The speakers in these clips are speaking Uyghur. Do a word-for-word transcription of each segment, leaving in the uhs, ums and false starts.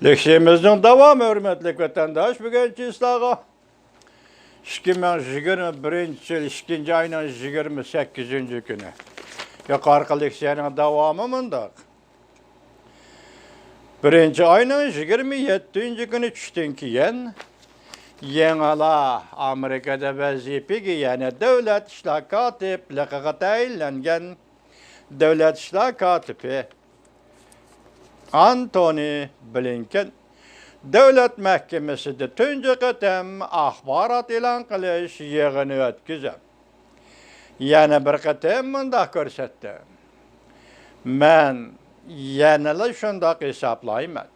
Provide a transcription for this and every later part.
لېكسىيىمىزنىڭ داۋامى، ھۆرمەتلىك ۋەتەنداش، بۈگۈنكى سىلەرگە ئىككى مىڭ يىگىرمە بىرىنچى يىل ئىككىنچى ئاينىڭ يىگىرمە سەككىزىنچى كۈنى يۇقىرىقى لېكسىيەنىڭ داۋامى مۇنداق. بىرىنچى ئاينىڭ يىگىرمە يەتتىنچى كۈنى چۈشتىن كېيىن يېڭىلا ئامېرىكىدا ۋەزىپىگە يەنە دۆلەت ئىشلار كاتىپلىقىغا تەيىنلەنگەن دۆلەت ئىشلار كاتىپى ئانتونى بلىنكېن دۆلەت مەھكىمىسىدە تۇنجى قېتىم ئاخبارات ئېلان قىلىش يىغىنى ئۆتكۈزۈپ، يەنە بىر قېتىم مۇنداق كۆرسەتتى: مەن يەنىلا شۇنداق ھېسابلايمەن.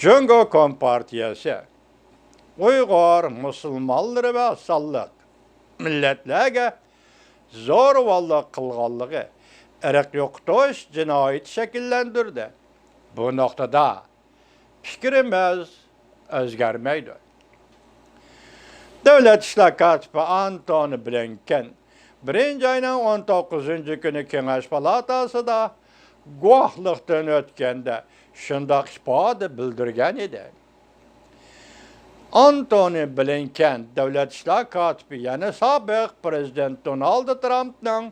جۇڭگو كومپارتىيەسى ئۇيغۇر، مۇسۇلمانلىرى ۋە سانلىق مىللەتلەرگە زورىۋاللىق قىلغانلىقى، ئىرق يوقىتىش جىنايىتى شەكىللەندۈردى. بۇ نۇقتىدا پىكرىمىز ئۆزگەرمەيدۇ. دۆلەت ئىشلار كاتىپى ئانتونى بلىنكېن بىرىنچى ئاينىڭ ئون توققۇزىنچى كۈنى كېڭەش پالاتاسىدا گۇۋاھلىقتىن ئۆتكەندە شۇنداق ئىپادە بىلدۈرگەن ئىدى. ئانتونى بلىنكېن دۆلەت ئىشلار كاتىپى يەنە سابىق پىرېزىدېنت دونالد ترامپنىڭ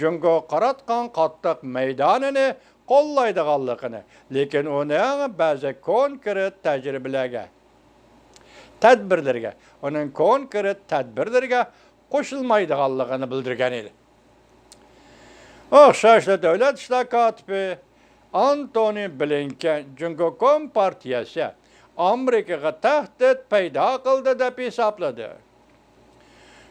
جۇڭگوغا قاراتقان قاتتىق مەيدانىنى قوللايدىغانلىقىنى، لېكىن ئۇنىڭ بەزى كونكرېت تەجرىبىلەرگە، تەدبىرلىرىگە، ئۇنىڭ كونكرېت تەدبىرلىرىگە قوشۇلمايدىغانلىقىنى بىلدۈرگەن ئىدى. ئوخشاشلا دۆلەت ئىشلار كاتىپى ئانتونى بلىنكېن جۇڭگو كومپارتىيەسى ئامېرىكىغا تەھدىت پەيدا قىلدى دەپ ھېسابلىدى.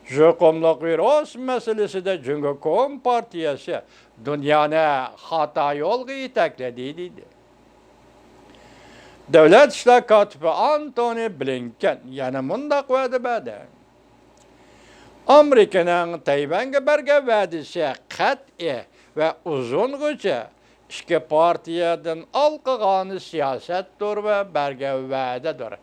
يۇقۇملۇق ۋىرۇس مەسىلىسىدە جۇڭگو كومپارتىيەسى دۇنيانى خاتا يولغا يېتەكلىدى، دېدى. دۆلەت ئىشلار كاتىپى ئانتونى بلىنكېن يەنە مۇنداق ۋەدە بەردى: ئامېرىكىنىڭ تەيۋەنگە بەرگەن ۋەدىسى قەتئىي ۋە ئۇزۇنغىچە ئىككى پارتىيەدىن ھالقىغان سىياسەتتۇر ۋە بەرگەن ۋەدەدۇر.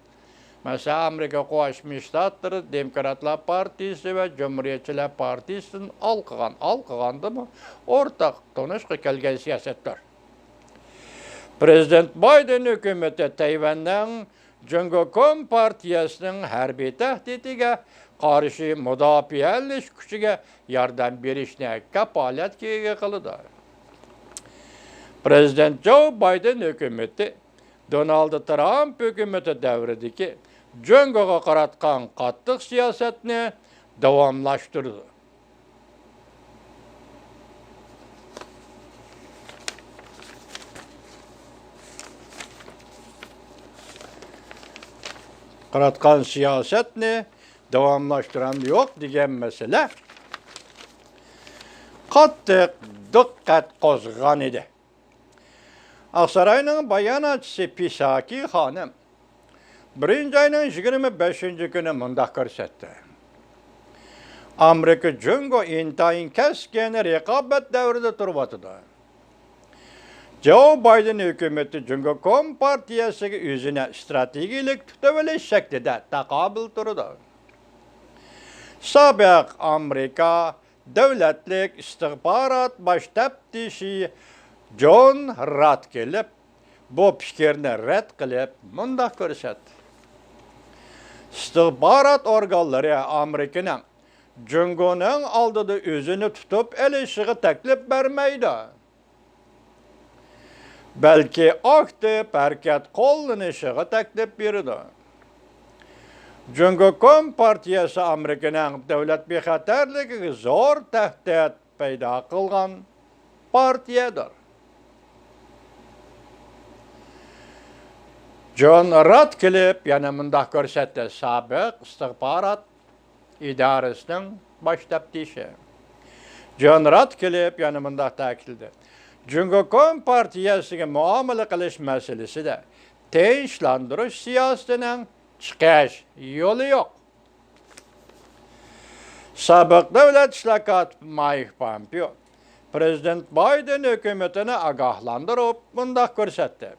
مەسىلەن، ئامېرىكا قوشما شتاتلىرى دېموكراتلار پارتىيىسى ۋە جۇمھۇرىيەتچىلەر پارتىيىسىدىن ھالقىغان، ھالقىغاندىمۇ ئورتاق تونۇشقا كەلگەن سىياسەتتۇر. پىرېزىدېنت بايدېن ھۆكۈمىتى تەيۋەننىڭ جۇڭگو كومپارتىيەسىنىڭ ھەربىي تەھدىتىگە قارشى مۇداپىئەلىنىش كۈچىگە ياردەم بېرىشنى كاپالەتكە ئىگە قىلىدۇ. پىرېزىدېنت جو بايدېن ھۆكۈمىتى دونالد ترامپ ھۆكۈمىتى دەۋرىدىكى جۇڭگوغا قاراتقان قاتتىق سىياسەتنى داۋاملاشتۇرىدۇ. قاراتقان سىياسەتنى داۋاملاشتۇرامدۇ يوق دېگەن مەسىلە قاتتىق دىققەت قوزغىغان ئىدى. ئاقساراينىڭ باياناتچىسى پىساكى خانىم بىرىنچى ئاينىڭ يىگىرمە بەشىنچى كۈنى مۇنداق كۆرسەتتى: ئامېرىكا جۇڭگو ئىنتايىن كەسكىن رىقابەت دەۋرىدە تۇرۇۋاتىدۇ. جو بايدېن ھۆكۈمىتى جۇڭگو كومپارتىيەسىگە ئۆزىنى ئىستراتېگىيەلىك تۇتۇۋېلىش شەكلىدە تاقابىل تۇرىدۇ. سابىق ئامېرىكا دۆلەتلىك ئىستىخبارات باش تەپتىشى جون راتكلىف بۇ پىكىرنى رەت قىلىپ مۇنداق كۆرسەتتى: ئىستىخبارات ئورگانلىرى ئامېرىكىنىڭ جۇڭگونىڭ ئالدىدا ئۆزىنى تۇتۇپ ئېلىشىغا تەكلىپ بەرمەيدۇ، بەلكى ئاكتىپ ھەرىكەت قوللىنىشىغا تەكلىپ بېرىدۇ. جۇڭگو كومپارتىيەسى ئامېرىكىنىڭ دۆلەت بىخەتەرلىكىگە زور تەھدىت پەيدا قىلغان پارتىيەدۇر. جون راتكلىف يەنە مۇنداق كۆرسەتتى، سابىق ئىستىخبارات ئىدارىسىنىڭ باش تەپتىشى جون راتكلىف يەنە مۇنداق تەكىتلىدى: جۇڭگو كومپارتىيەسىگە مۇئامىلە قىلىش مەسىلىسىدە تىنچلاندۇرۇش سىياسىتىنىڭ چىقىش يولى يوق. سابىق دۆلەت ئىشلار كاتىپى مايك پامپېئو پىرېزىدېنت بايدېن ھۆكۈمىتىنى ئاگاھلاندۇرۇپ مۇنداق كۆرسەتتى: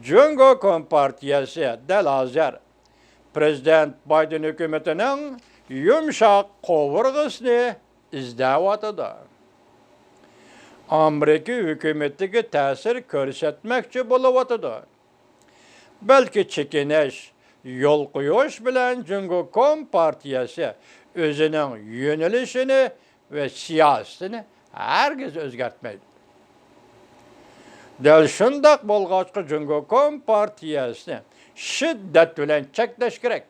جۇڭگو كومپارتىيەسى دەل ھازىر پىرېزىدېنت بايدېن ھۆكۈمىتىنىڭ يۇمشاق قوۋۇرغىسىنى ئىزدەۋاتىدۇ. ئامېرىكا ھۆكۈمىتىگە تەسىر كۆرسەتمەكچى بولۇۋاتىدۇ. بەلكى چېكىنىش، يول قويۇش بىلەن جۇڭگو كومپارتىيەسى ئۆزىنىڭ يۆنىلىشىنى ۋە سىياسىتىنى ھەرگىز ئۆزگەرتمەيدۇ. دەل شۇنداق بولغاچقا، جۇڭگو كومپارتىيەسىنى شىددەت بىلەن چەكلەش كېرەك.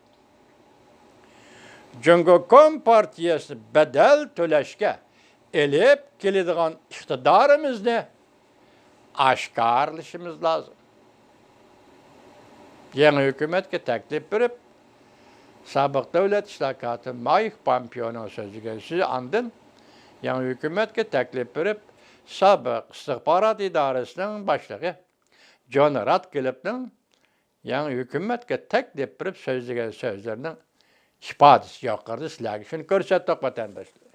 جۇڭگو كومپارتىيەسى بەدەل تۆلەشكە ئېلىپ كېلىدىغان ئىقتىدارىمىزنى ئاشكارىلىشىمىز لازىم. يېڭى ھۆكۈمەتكە تەكلىپ بېرىپ، سابىق دۆلەت ئىشلار كاتىپى مايك پامپېئونىڭ سۆزلىگەن سۆزى، ئاندىن يېڭى ھۆكۈمەتكە تەكلىپ بېرىپ، سابىق ئىستىخبارات ئىدارىسىنىڭ باشلىقى جون راتكلىفنىڭ يېڭى ھۆكۈمەتكە تەكلىپ بېرىپ سۆزلىگەن سۆزلىرىنىڭ ئىپادىسى. يۇقىرىدا سىلەرگە شۇنى كۆرسەتتۇق، ۋەتەنداشلار.